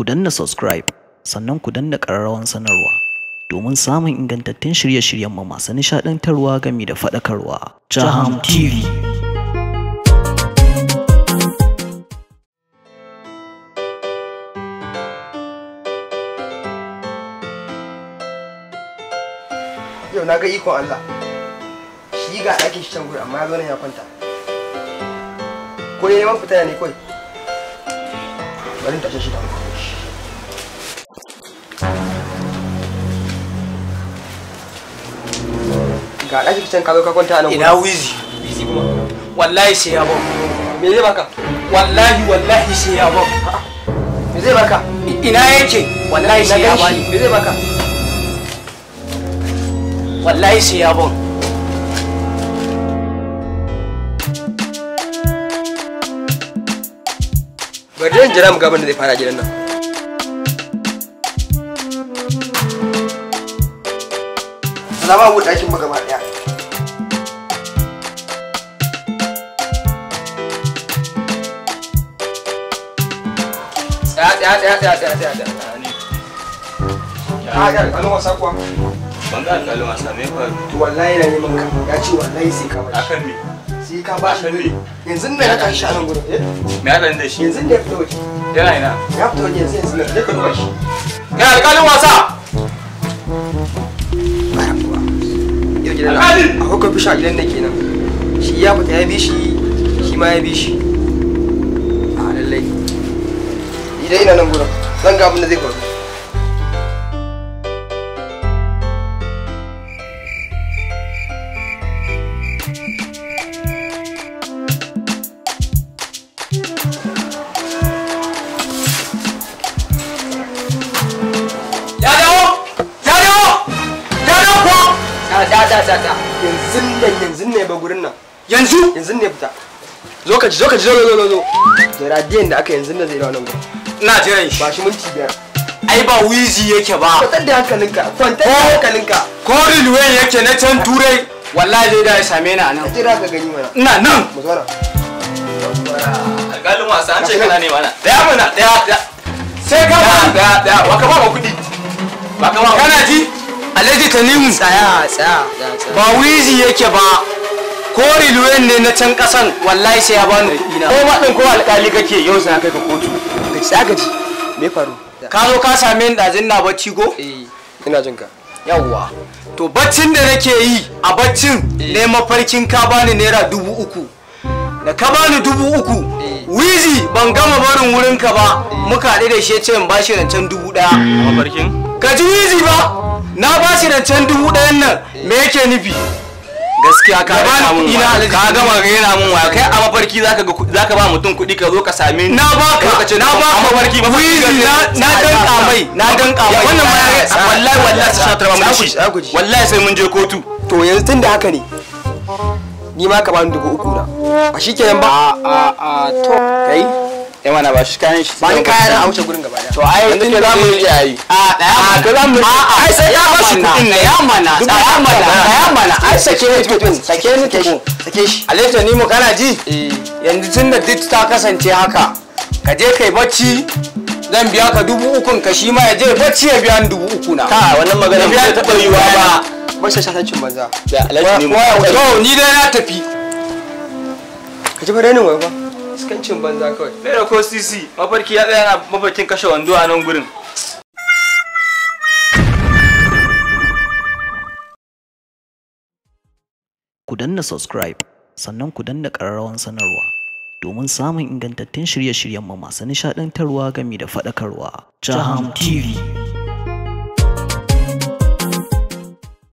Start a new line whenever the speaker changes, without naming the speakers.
Ku danna subscribe sannan ku danna ƙararrawar sanarwa domin samun ingantattun shirye-shiryenmu masu nishaɗantarwa gami da faɗakarwa. Jaham TV.
Yau na ga ikon Allah. Shi ga ɗakin shi can gudu amma ya zo nan ya kwanta. Ko dai neman fita ne kawai. Bari in tashe shi da hankali. Ga ɗakin can ka zo ka kwanta a nan.
Ina Wizi?
Wizi kuma.
Wallahi sai ya ban.
Me zai baka?
Wallahi wallahi sai ya ban.
Me zai baka?
Ina yake? Wallahi sai ya bani.
Me zai baka?
Wallahi sai ya ban.
Bari dai in jira mu ga abin da zai fara gidan nan. Za ma buɗe ɗakin mu gaba ɗaya. Tsaya tsaya tsaya tsaya tsaya tsaya tsaya. Ka ga alƙalin wasa kuwa?
Ban ga alƙalin wasa, me faru?
To wallahi yana neman ka. Ya ce wallahi sai ka bashi.
Akan me?
Sai ka bashi.
Akan me?
Yanzu nan ya tashi a nan gurin. Eh?
Me haɗa ni da shi?
Yanzu da ya fita waje.
Yana ina?
Ya fita waje yanzu yanzu nan. Je ka duba shi.
Kai alƙalin wasa!
Bara kuwa. Yau gidan nan.
Alƙali!
Akwai kwamfisha a gidan nan kenan. Shi ya fita ya bi shi, shi ma ya bi shi. A lallai. Ni dai ina nan gurin. Zan ga abin da zai faru.
Ya dawo! Ya dawo! Ya dawo kuwa!
Tsaya tsaya tsaya tsaya. Yanzu nan yanzu ne ba gurin nan.
Yanzu!
Yanzu ne fita. Zo ka ji zo ka ji zo zo zo zo. Jiradiyan da aka yanzu nan zai dawo nan gurin.
Ina jiran shi.
Ba shi minti 5.
Ai ba Wizi yake ba.
Kwantar da hankalinka, kwantar da hankalinka.
Ko Rilwen yake na can Turai. Wallahi zai da ya same ni a nan.
Ka jira ka gani mana.
Ina nan.
Mu zauna.
Alƙalin wasa an ce kana ne mana. Daya mana, daya, daya.
Sai ka ba.
Daya, daya. Wa ka ba ma kuɗi? Wa ka ba ma
Kana ji? Alhaji Tanimu.
Tsaya tsaya tsaya tsaya.
Ba Wizi yake ba. Ko Rilwen ne na can kasan wallahi sai ya bani kuɗi na.
Ko ma ɗin ko alƙali kake yau sai na kai ka kotu.
Gaji tsaya gaji. Me faru?
Ka zo ka same ni ɗazun na bacci ko?
Eh, ina jin ka.
Yawwa. To baccin da nake yi a baccin ne mafarkin ka bani naira 3000. Da ka bani 3000, Wizi ban gama barin wurinka ba, muka haɗu da shi ya ce in bashi rancen 1000.
A mafarkin?
Ka ji Wizi ba? Na bashi rancen 1000 nan, me yake nufi?
Gaskiya ka
Ka bani
rena mun
kuɗi na
wayo.
Alhaji.
Ka gama rena mun wayo. Kai a mafarki zaka ga kuɗi, zaka ba mutum kuɗi ka zo ka same ni.
Na baka,
Lokacin
na baka.
A mafarki, mafarki
Wizi na danka mai, na danka mai.
Wannan ma ya wallahi wallahi sai shatar mu da shi.
Tsaya ku ji.
Wallahi sai mun je kotu.
To yanzu tun da haka ne, ni ma ka bani 3000 na. Ba shi kenan ba.
A to.
Kai? Ya mana ba shi kayan shi.
Ba ni kaya na a wuce gurin gaba daya.
To ai
Yanzu ke za mu yi yayi.
A ɗaya
A ka za mu
Ai sai ya
bashi kuɗin ne.
Ya mana, tsaya mana, tsaya mana. Ai sake ni tukun, sake ni tukun.
Sake shi.
Alhaji Tanimu kana ji?
Eh.
Yanzu tun da duk ta kasance haka, ka je kai bacci, zan biya ka 3000 ka shi ma ya je bacci ya biya ni 3000 na.
Ka wannan magana ba zai taɓa yiwuwa ba.
Ba shi shashancin banza.
Da Alhaji ne mu.
To ni dai na tafi.
Ka ji fa renin wayo ba. Iskancin banza kawai.
Bai da ko sisi mafarki ya tsaya na mafarkin kashe wando a nan gurin.
Ku danna subscribe sannan ku danna ƙararrawar sanarwa domin samun ingantattun shirye-shiryenmu masu nishaɗantarwa gami da faɗakarwa. Jaham TV.